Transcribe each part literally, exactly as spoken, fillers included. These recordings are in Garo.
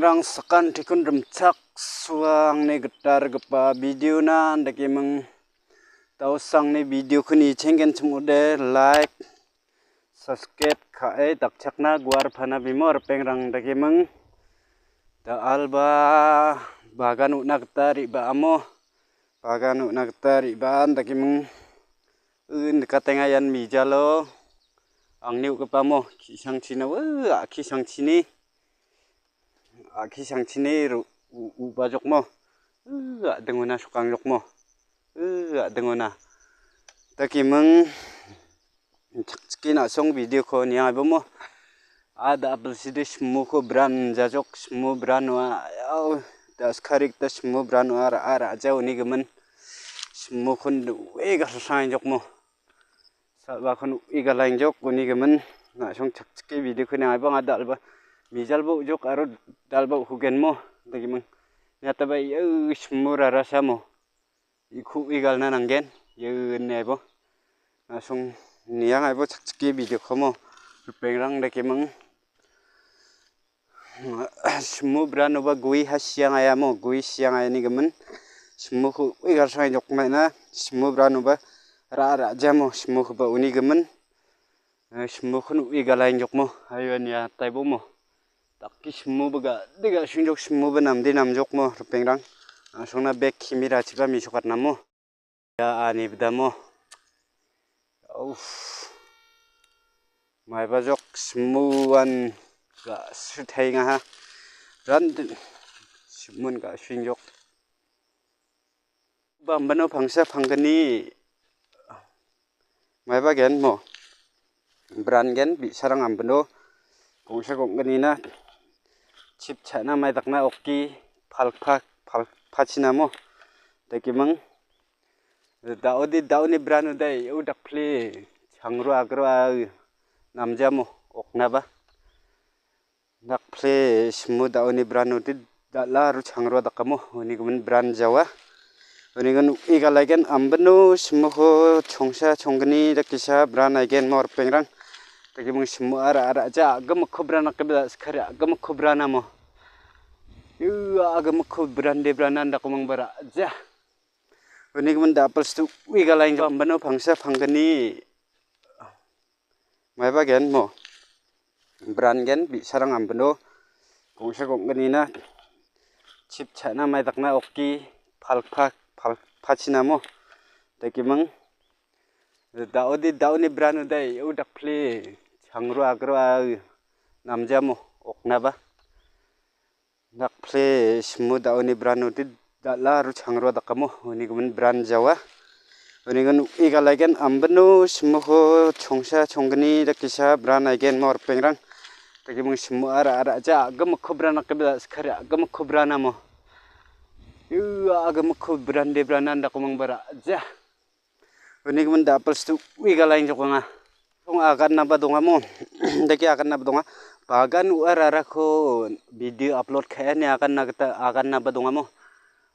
Rang sakantikon rimchaksoa angni gitalgipa videona, dakeming daosangni videokon nichenggenchim ong·ode, like, subscribe ka·e dakchakna guar panabimo ripengrang, dakeming da·alba bagan on·a gita re·baamo, bagan on·a gita re·baan, dakeming, un nikatenga ian mijalo angni o·gipamo ki·sangchina, ua, a·ki sangchini, a·ki sangchini ro-, u-, u·bajokmo, ua, a·dingona sokangjokmo, ua, a·dingona. Dakeming chakchike na·song videoko niangaibomo. A da·a bilside simoko bran jajok, simo bran oa, au, da·skari gita simo bran oa, ra·a ra·ja uni gimin. Simokon uiga sasangjokmo. Salbakon uiga laingjok uni gimin. Na·song chakchike videoko niangaibo anga da·alba mijalba ujok aro da·alba ugenmo. Dakeming. Niataba iau simo rarasamo. Iko uigalna nanggen, iau ine aibo. Na·song niangaibo chakchike videokomo. Ripengrang dakeming. Simo branoba gue ha siangaiamo, gue siangaini gimin. Simoko uigalsangjokmaina, simo branoba ra-, ra·jamo, simokoba uni gimin. Eh, simokon uigalaingjokmo, ayo nia taibomo. Dake simoba ga·de ga·singjok, simoba namde namjokmo, ripengrang. Na·songna bek kimirachiba mesokatnamo. Ia ani bidamo. Auf. Maibajok simoan ga·sitaengaha. Ran simon ga·singjok. Bambano pangsa panggni maiba gen mo. Bran gen bi·sarang ambino gongsa gonggnina chipchana mai dakna okki palpa, palpachinamo. Dakeming. Da·ode, da·oni brano dai, o dakple changro agro a namjamo oknaba. Dakple simo da·oni bran ode dal·a aro changrua dakamo, uni gimin bran jawa. Uni gimin uigalaigen ambino simoko chongsa chonggni dakesa bran aigen mo ripengrang. Dakeming simo ara ara ja agimikko bran akeba skari agimikko bran amo. Ua agimikko brande branan dakeming bara ja. Uni gimin da·a bilside uigalaingjok ambino pangsa panggni maiba gen mo. Bran gen bi·sarang ambino gongsa gonggnina chipchana mai dakna okki palpa, palpachinamo. Dakeming. Da·ode, da·oni brano dai, o dakple changro agro a namjamo oknaba. Dakple simo da·oni bran ode dal·a aro changrua dakamo, uni gimin bran jawa. Uni gimin uigalaigen ambino simoko chongsa chonggni dakesa bran aigen mo ripengrang. Dakeming simo ara ara ja agimikko bran akeba skari agimikko bran amo. Ua agimikko brande branan dakeming bara ja. Uni gimin da·a bilside uigalaingjok anga. Song agannaba dongamo. Dake agannaba donga. Bagan ua rarako video upload ka·e ine aganna gita agannaba dongamo.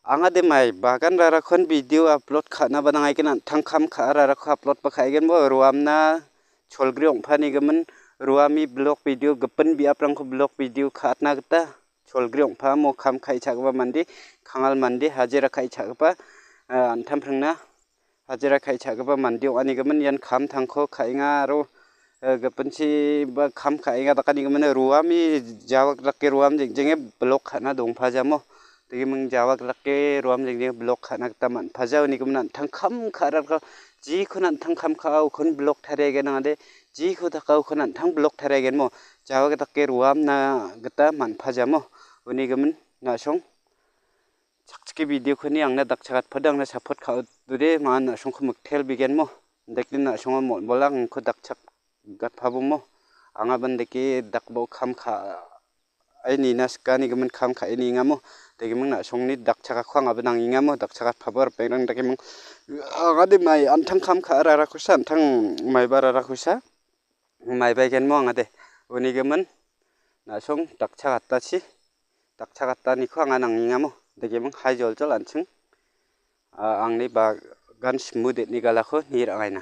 Anga de mai bagan rarakon video upload ka·naba nangaigen an·tang kam ka·a rarako upload ba ka·aigen bo ruamna cholgri ong·pani gimin ruami blog video gipin biaprangko blog video ka·atna gita cholgri ong·pamo kam ka·e cha·gipa mande, kangal mande, hajira ka·e cha·gipa, eh, an·tangprangna hajira ka·e cha·gipa mande ong·anigimin ian kam tangko ka·enga aro, eh, gipinchi ba kam ka·enga dakanigimin ruami jawak dake ruam jengjenge blok ka·na dongpajamo. Dakeming jawak dake ruam jengjenge blok ka·na gita man·paja unigimin an·tang kam ka·rarko jiko an·tang kam ka·a ukon blok tariagen ong·ade jiko daka ukon an·tang blok tariagenmo jawak dake ruamna gita man·pajamo unigimin na·song. Chakchike videokoni angna dakchakatpade angna support ka·ode ma·a na·songko miktel bigenmo. Indake na·songo mol·mola angko dakchakgatpabomo. Anga ban dake dakbo kam ka-, ai nina sikanigimin kam ka·e niengamo. Dakeming na·songni dakchakatko angaba nangengamo. Dakchakatpabo ripengrang dakeming. Angade mai an·tang kam ka·a rarakosa an·tang maiba rarakosa. Maibaigenmo angade. Unigimin na·song dakchakatachi. Dakchakataniko anga nangengamo. Dakeming hai joljol an·ching, ah, angni bagan simu det·ni galako nie ra·angaina.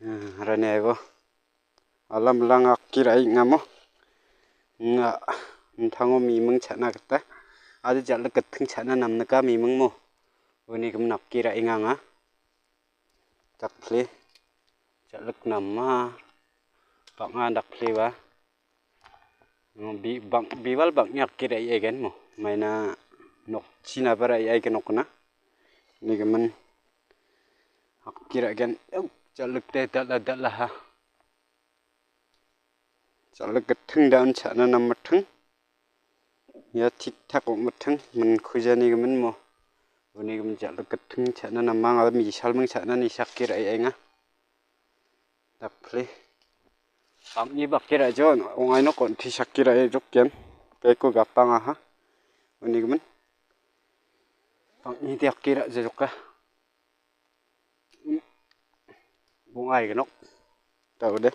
Rani aibo. Alam lang akki ra·e ingamo. Nga, intango miming cha·na gita. Ade jal·ik gitting cha·na namnika mimingmo. Uni gimin akki ra·enga anga. Dakple. Jal·ik nama. Bang·a dakpleba. Bi-, bang-, biwal bang·e akki ra·e aigen mo. Maina nokchinaba ra·e aigen okna. Nigimin akki ra·gen. Au, jal·ikde dal·a dal·aha. Jal·ik gitting da·on cha·na namating. Ia tik tak ong·miting. Minkujanigimin mo. Unigimin jal·ik gitting cha·na namang aro misalming cha·na nisa akki ra·e ainga. Dakple. Bang·e bakki ra·jo, ong·aino kon·ti sakki ra·e jokgen. Beko gapangaha. Unigimin. Bang·e de akki ra·ja joka. Bong·a ignok. Taude.